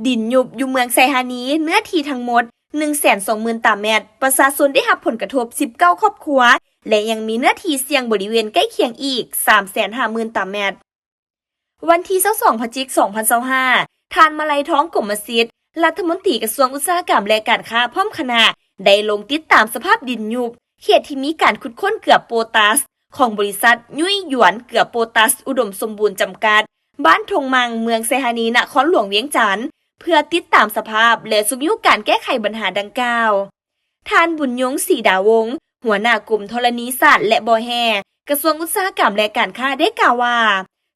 ດິນຍຸບຢູ່ເມືອງໄຊທານີ ເນື້ອທີ່ທັງໝົດ ໜຶ່ງແສນສອງໝື່ນຕາແມັດ, ປະຊາຊົນໄດ້ຮັບຜົນກະທົບ ສິບເກົ້າຄອບຄົວ ແລະ ຍັງມີເນື້ອທີ່ສ່ຽງບໍລິເວນໃກ້ຄຽງອີກ ສາມແສນຫ້າໝື່ນຕາແມັດ. ວັນທີຊາວສອງ ພະຈິກ ສອງພັນຊາວຫ້າ ທ່ານ ມາໄລທອງ ກົມມະສິດ ລັດຖະມົນຕີກະຊວງອຸດສາຫະກຳ ແລະ ການຄ້າ ພ້ອມຄະນະ ໄດ້ລົງຕິດຕາມສະພາບດິນຍຸບ ເຂດທີ່ມີການຂຸດຄົ້ນເກືອໂປຕາສ ຂອງບໍລິສັດ ຫຍຸຍຫຍວນເກືອໂປຕາສ ອຸດົມສົມບູນ ຈຳກັດ ບ້ານທົ່ງມັ່ງ ເມືອງໄຊທານີ ນະຄອນຫຼວງວຽງຈັນ ເພື່ອຕິດຕາມສະພາບ ແລະ ຊຸກຍູ້ການແກ້ໄຂບັນຫາດັ່ງກ່າວ. ທ່ານ ບຸນຍົງ ສີດາວົງ ຫົວໜ້າກົມທໍລະນີສາດ ແລະ ບໍ່ແຮ່ ກະຊວງອຸດສາຫະກຳ ແລະ ການຄ້າ ໄດ້ກ່າວວ່າ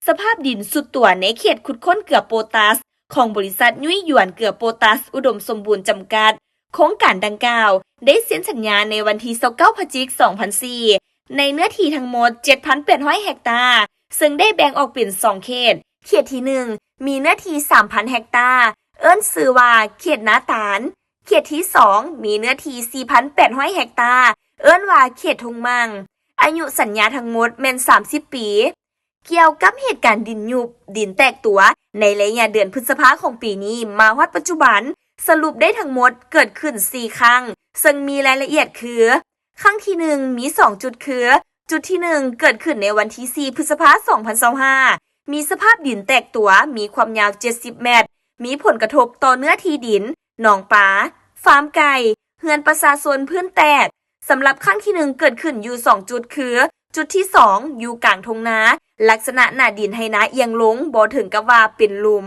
ສະພາບດິນຊຸດຕົວໃນເຂດຂຸດຄົ້ນເກືອໂປຕາສ ຂອງບໍລິສັດ ຫຍຸຍຫຍວນເກືອໂປຕາສ ອຸດົມສົມບູນ ຈຳກັດ ໂຄງການດັ່ງກ່າວ ໄດ້ເຊັນສັນຍາໃນວັນທີຊາວເກົ້າ ພະຈິກ ສອງພັນສີ່ ໃນເນື້ອທີ່ທັງໝົດ ເຈັດພັນແປດຮ້ອຍເຮັກຕາ, ເຊິ່ງໄດ້ແບ່ງອອກເປັນສອງເຂດ, ເຂດທີໜຶ່ງ ມີເນື້ອທີ່ ສາມພັນເຮັກຕາ, ເອີ້ນຊື່ວ່າເຂດນາຕານ, ເຂດທີສອງ ມີເນື້ອທີ່ ສີ່ພັນແປດຮ້ອຍເຮັກຕາ, ເອີ້ນວ່າເຂດທົ່ງມັ່ງ, ອາຍຸສັນຍາທັງໝົດແມ່ນ ສາມສິບປີ. ກ່ຽວກັບເຫດການດິນຍຸບ, ດິນແຕກຕົວ ໃນໄລຍະເດືອນພຶດສະພາຂອງປີນີ້ ມາຮອດປັດຈຸບັນ, ສະຫຼຸບໄດ້ທັງໝົດເກີດຂຶ້ນສີ່ຄັ້ງ, ເຊິ່ງມີລາຍລະອຽດຄື ຄັ້ງທີໜຶ່ງ ມີສອງຈຸດຄື ຈຸດທີໜຶ່ງ ເກີດຂຶ້ນໃນວັນທີສີ່ ພຶດສະພາ ສອງພັນຊາວຫ້າ ມີສະພາບດິນແຕກຕົວ, ມີຄວາມຍາວ ເຈັດສິບແມັດ, ມີຜົນກະທົບຕໍ່ເນື້ອທີ່ດິນ, ໜອງປາ, ຟາມໄກ່, ເຮືອນປະຊາຊົນ, ພື້ນແຕກ. ສຳລັບຄັ້ງທີໜຶ່ງ ເກີດຂຶ້ນຢູ່ສອງຈຸດຄື ຈຸດທີສອງ ຢູ່ກາງທົ່ງນາ, ລັກສະນະໜ້າດິນໄຮ່ນາອຽງລົງ, ບໍ່ເຖິງກັບວ່າເປັນຫຼຸມ.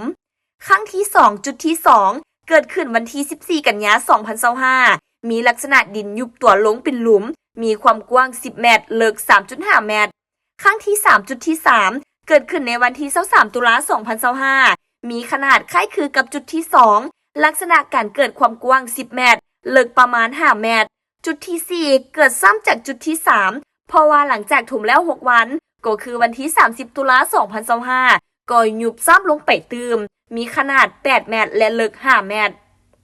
ຄັ້ງທີສອງ ຈຸດທີສອງ ເກີດຂຶ້ນວັນທີສິບສີ່ ກັນຍາ ສອງພັນຊາວຫ້າ ມີລັກສະນະດິນຍຸບຕົວລົງເປັນຫຼຸມ, ມີຄວາມກວ້າງ ສິບແມັດ, ເລິກ ສາມຈຸດຫ້າແມັດ. ຄັ້ງທີສາມ ຈຸດທີສາມ ເກີດຂຶ້ນໃນວັນທີຊາວສາມ ຕຸລາ ສອງພັນຊາວຫ້າ ມີຂະໜາດຄ້າຍຄືກັບຈຸດທີສອງ, ລັກສະນະການເກີດຄວາມກວ້າງ ສິບແມັດ, ເລິກປະມານ ຫ້າແມັດ. ຈຸດທີສີ່ ເກີດຊ້ຳຈາກຈຸດທີສາມ ເພາະວ່າຫຼັງຈາກຖົມແລ້ວຫົກວັນ ກໍຄືວັນທີສາມສິບ ຕຸລາ ສອງພັນຊາວຫ້າ ກໍຍຸບຊ້ຳລົງໄປຕື່ມ, ມີຂະໜາດ ແປດແມັດ ແລະ ເລິກ ຫ້າແມັດ.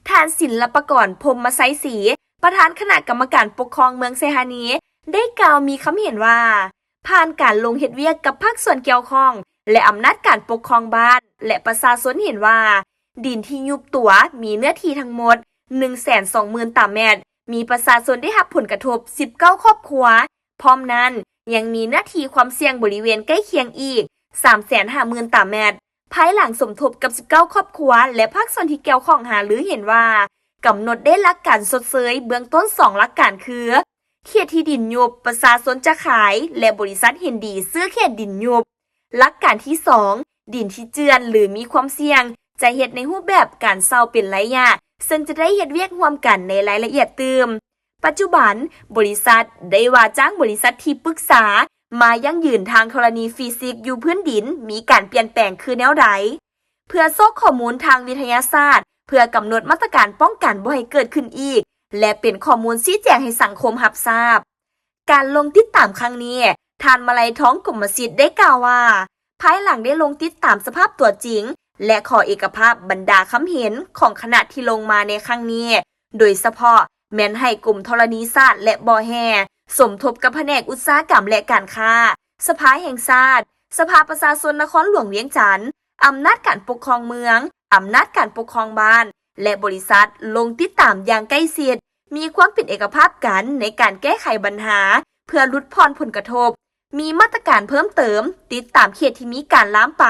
ທ່ານ ສິນລະປະກອນ ພົມມະໄຊສີ ປະທານຄະນະກຳມະການປົກຄອງເມືອງໄຊທານີ ໄດ້ກ່າວມີຄຳເຫັນວ່າ ຜ່ານການລົງເຮັດວຽກກັບພາກສ່ວນກ່ຽວຂ້ອງ ແລະ ອຳນາດການປົກຄອງບ້ານ ແລະ ປະຊາຊົນເຫັນວ່າ ດິນທີ່ຍຸບຕົວມີເນື້ອທີ່ທັງໝົດ ໜຶ່ງແສນສອງໝື່ນຕາແມັດ, ມີປະຊາຊົນໄດ້ຮັບຜົນກະທົບ ສິບເກົ້າຄອບຄົວ. ພ້ອມນັ້ນ, ຍັງມີເນື້ອທີ່ຄວາມສ່ຽງບໍລິເວນໃກ້ຄຽງອີກ ສາມແສນຫ້າໝື່ນຕາແມັດ. ພາຍຫຼັງສົມທົບກັບ ສິບເກົ້າຄອບຄົວ ແລະ ພາກສ່ວນທີ່ກ່ຽວຂ້ອງຫາລືເຫັນວ່າ ກຳນົດໄດ້ຫຼັກການຊົດເຊີຍເບື້ອງຕົ້ນສອງຫຼັກການຄື ເຂດທີ່ດິນຍຸບ ປະຊາຊົນຈະຂາຍ ແລະ ບໍລິສັດເຫັນດີຊື້ເຂດດິນຍຸບ. ຫຼັກການທີສອງ ດິນທີ່ເຈື່ອນ ຫຼື ມີຄວາມສ່ຽງ ຈະເຮັດໃນຮູບແບບການເຊົ່າເປັນໄລຍະ, ເຊິ່ງຈະໄດ້ເຮັດວຽກຮ່ວມກັນໃນລາຍລະອຽດຕື່ມ. ປັດຈຸບັນ, ບໍລິສັດໄດ້ວ່າຈ້າງບໍລິສັດທີ່ປຶກສາມາຢັ້ງຢືນທາງທໍລະນີຟີຊິກຢູ່ພື້ນດິນ ມີການປ່ຽນແປງຄືແນວໃດ? ເພື່ອຊອກຂໍ້ມູນທາງວິທະຍາສາດ ເພື່ອກຳນົດມາດຕະການປ້ອງກັນບໍ່ໃຫ້ເກີດຂຶ້ນອີກ ແລະ ເປັນຂໍ້ມູນຊີ້ແຈງໃຫ້ສັງຄົມຮັບຊາບ. ການລົງຕິດຕາມຄັ້ງນີ້, ທ່ານ ມະໄລທອງ ກົມມະສິດ ໄດ້ກ່າວວ່າ, ພາຍຫຼັງໄດ້ລົງຕິດຕາມສະພາບຕົວຈິງ ແລະ ຂໍເອກະພາບບັນດາຄຳເຫັນຂອງຄະນະທີ່ລົງມາໃນຄັ້ງນີ້, ໂດຍສະເພາະແມ່ນໃຫ້ກົມທໍລະນີສາດ ແລະ ບໍ່ແຮ່ ສົມທົບກັບພະແນກອຸດສາຫະກຳ ແລະ ການຄ້າ, ສະພາແຫ່ງຊາດ, ສະພາປະຊາຊົນນະຄອນຫຼວງວຽງຈັນ, ອຳນາດການປົກຄອງເມືອງ, ອຳນາດການປົກຄອງບ້ານ ແລະ ບໍລິສັດ ລົງຕິດຕາມຢ່າງໃກ້ຊິດ, ມີຄວາມເປັນເອກະພາບກັນໃນການແກ້ໄຂບັນຫາ ເພື່ອຫຼຸດຜ່ອນຜົນກະທົບ, ມີມາດຕະການເພີ່ມເຕີມ, ຕິດຕາມເຂດທີ່ມີການລາມໄປ.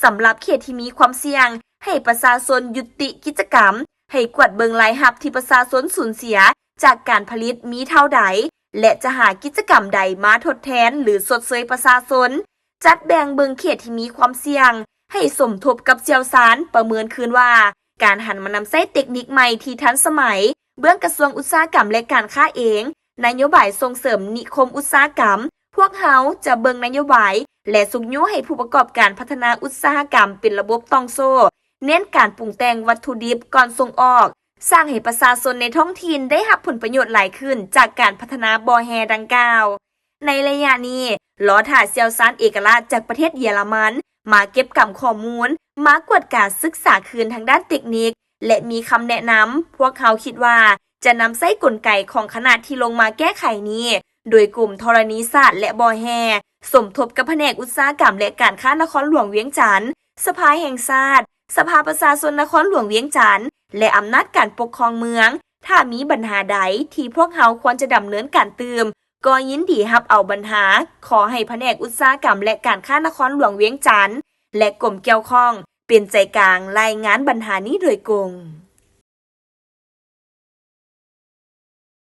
ສຳລັບເຂດທີ່ມີຄວາມສ່ຽງ, ໃຫ້ປະຊາຊົນຍຸຕິກິດຈະກຳ, ໃຫ້ກວດເບິ່ງລາຍຮັບທີ່ປະຊາຊົນສູນເສຍຈາກການຜະລິດມີເທົ່າໃດ ແລະ ຈະຫາກິດຈະກຳໃດມາທົດແທນ ຫຼື ຊົດເຊີຍປະຊາຊົນ. ຈັດແບ່ງເບິ່ງເຂດທີ່ມີຄວາມສ່ຽງ, ໃຫ້ສົມທົບກັບຊ່ຽວຊານປະເມີນຄືນວ່າ ການຫັນມານຳໃຊ້ເຕັກນິກໃໝ່ທີ່ທັນສະໄໝ ເບື້ອງກະຊວງອຸດສາຫະກຳ ແລະ ການຄ້າເອງ, ນະໂຍບາຍສົ່ງເສີມນິຄົມອຸດສາຫະກຳ, ພວກເຮົາຈະເບິ່ງນະໂຍບາຍ ແລະ ຊຸກຍູ້ໃຫ້ຜູ້ປະກອບການພັດທະນາອຸດສາຫະກຳເປັນລະບົບຕ່ອງໂສ້, ເນັ້ນການປຸງແຕ່ງວັດຖຸດິບກ່ອນສົ່ງອອກ, ສ້າງໃຫ້ປະຊາຊົນໃນທ້ອງຖິ່ນໄດ້ຮັບຜົນປະໂຫຍດຫຼາຍຂຶ້ນຈາກການພັດທະນາບໍ່ແຮ່ດັ່ງກ່າວ. ໃນໄລຍະນີ້, ລໍຖ້າຊ່ຽວຊານເອກະລາດຈາກປະເທດເຢຍລະມັນ ມາເກັບກຳຂໍ້ມູນ, ມາກວດກາສຶກສາຄືນທາງດ້ານເຕັກນິກ ແລະ ມີຄຳແນະນຳ, ພວກເຮົາຄິດວ່າຈະນຳໃຊ້ກົນໄກຂອງຄະນະທີ່ລົງມາແກ້ໄຂນີ້, ໂດຍກົມທໍລະນີສາດ ແລະ ບໍ່ແຮ່ ສົມທົບກັບພະແນກອຸດສາຫະກຳ ແລະ ການຄ້ານະຄອນຫຼວງວຽງຈັນ, ສະພາແຫ່ງຊາດ, ສະພາປະຊາຊົນນະຄອນຫຼວງວຽງຈັນ ແລະ ອຳນາດການປົກຄອງເມືອງ ຖ້າມີບັນຫາໃດທີ່ພວກເຮົາຄວນຈະດຳເນີນການຕື່ມ ກໍຍິນດີຮັບເອົາບັນຫາ. ຂໍໃຫ້ພະແນກອຸດສາຫະກຳ ແລະ ການຄ້ານະຄອນຫຼວງວຽງຈັນ ແລະ ກົມກ່ຽວຂ້ອງ ເປັນໃຈກາງລາຍງານບັນຫານີ້ໂດຍກົງ.